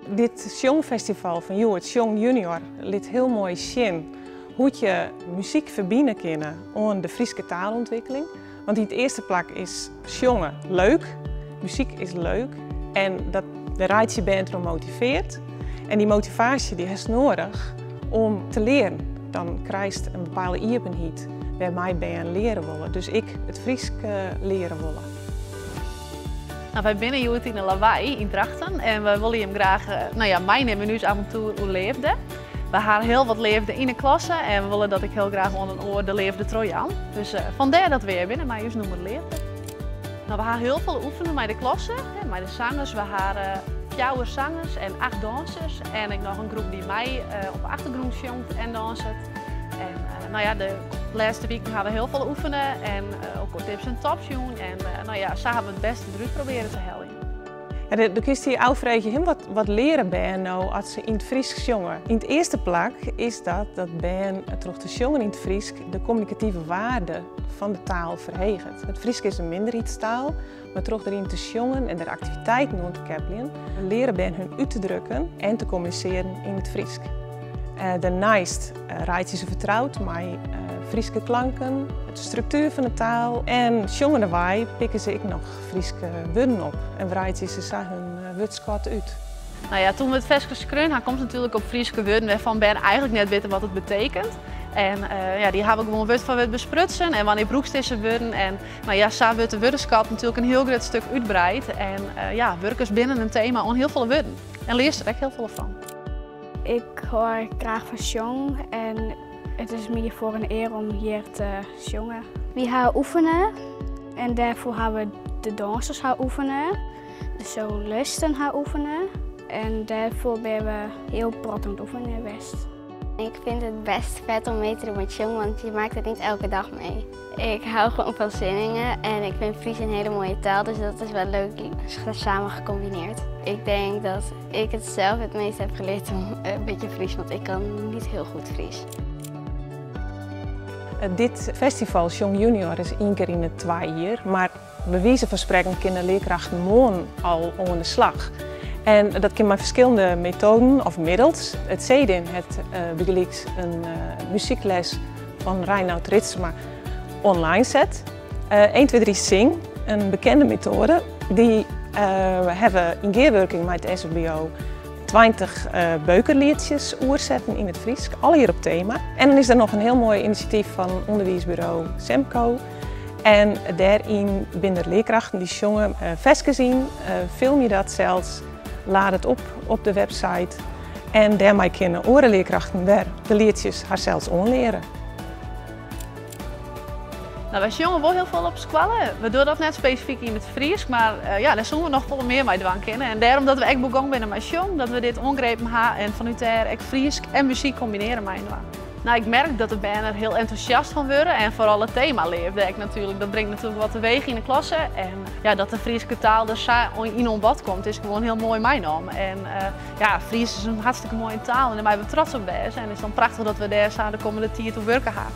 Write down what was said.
Dit sjongfestival fan hjoed, Sjong Junior, lit hiel moai sjen hoe't je muzyk ferbine kinne oan de Fryske taalûntwikkeling. Want yn it earste plak is sjonge leuk, muzyk is leuk en dat dêr reitsje bern troch motiveard. En dy motivaasje dy hast noadich om te learen. Dan krijst in bepaalde iepenheid wêrmei bern leare wolle. Dus ek it Frysk leare wolle. No, wy binne hjoed yn de Lawei yn Drachten en wy wolle jim graach no ja, meinimme yn ús avontoer oer leafde. Wy ha hiel wat leafde yn de klasse en we wolle dat ek hiel graach oan in oar de leafde trochjaan. Dus fandêr dat we hjir binne mei ús nûmer Leafde. No, we ha hiel folle oefene mei de klasse, mei de sangers. We ha fjouwer sangers en acht dansers en ek noch in groep dy't mei op de achtergrûn sjongt en danset. En no ja, de lêste wiken ha we hiel folle oefene en elkoar tips en tops jûn en no ja, sa ha we it bêste derút probearre te heljen. Ja, do kinst dy ôffreegje, hin, wat leare bern no as se yn it Frysk sjonge? Yn it earste plak is dat dat bern troch te sjongen yn it Frysk de kommunikative waarde fan de taal ferheget. It Frysk is in minderheidstaal, mar troch deryn te sjongen en der aktiviteiten oan te keppeljen, leare bern hun út te drukken en te kommunisearjen yn it Frysk. Dêrneist reitsje se fertroud mei Fryske klanken, de struktuer fan de taal en sjongendewei pikke se ek noch Fryske wurden op en wreidzje se sa hun wurdskat út. No ja, toen we it ferske skreaun ha, komt natuerlik op Fryske wurden wêrfan bern eigentlik net witte wat it betekent. En ja, dy ha we gewoan wurd foar wurd besprutsen en wannear brûkst dizze wurden. En no ja, sa wurdt de wurdskat natuerlik in hiel grut stik útbreid. En ja, wurkest binnen in tema oan hiel folle wurden. En learst der ek hiel folle fan. Ik hâld graach fan sjongen en it is my foar in ear om hjir te sjongen. Wy ha oefene en dêrfoar ha we de dansers ha oefene, de solisten ha oefene en dêrfoar binne we hiel protte oan it oefenjen west. Ik vind het best vet om mee te doen met sjongen, want je maakt het niet elke dag mee. Ik hou gewoon van zingen en ik vind Fries een hele mooie taal, dus dat is wel leuk samen gecombineerd. Ik denk dat ik het zelf het meest heb geleerd om een beetje Fries, want ik kan niet heel goed Fries. Dit festival Sjong Junior is ien kear yn de twa jier, mar by wize fan sprekken kinne learkrachten moarn al oan de slach. En dat kin mei ferskillende metoaden of middels. It Cedin hat bygelyks in muzykles fan Reinout Ritsema online set. 1, 2, 3 Sing, in bekende metoade, dy hawwe yn gearwurking mei it SBO 20 beukerlietsjes oersetten yn it Frysk, allegear op tema. En dan is der noch in hiel moai inisjatyf fan ûnderwiisburo Semco. En dêryn binne der learkrachten dy't sjonge ferskes yn, filmje dat sels, laad it op op de website en dêrmei kinne oare learkrachten wer de lietsjes harsels oanleare. No, wy sjonge wol hiel folle op skoalle. We dogge dat net spesifyk yn it Frysk, mar ja, dêr soene we noch folle mear mei dwaan kinne. En dêrom dat we ek begûn binne mei sjong, dat we dit oangrepen ha en fanút dêr ek Frysk en muzyk kombinearje mei-inoar. No, ik merk dat de bern der hiel entûsjast fan wurde en foaral it tema leafde ek natuerlik. Dat bringt natuerlik wat teweech yn de klasse en ja, dat de Fryske taal der sa yn oan bod komt is gewoan hiel moai meinommen. En ja, Frysk is in hartstikke moaie taal en dêr meie we trots op wêze en it is dan prachtich dat we dêr sa de kommende tiid oer wurke ha.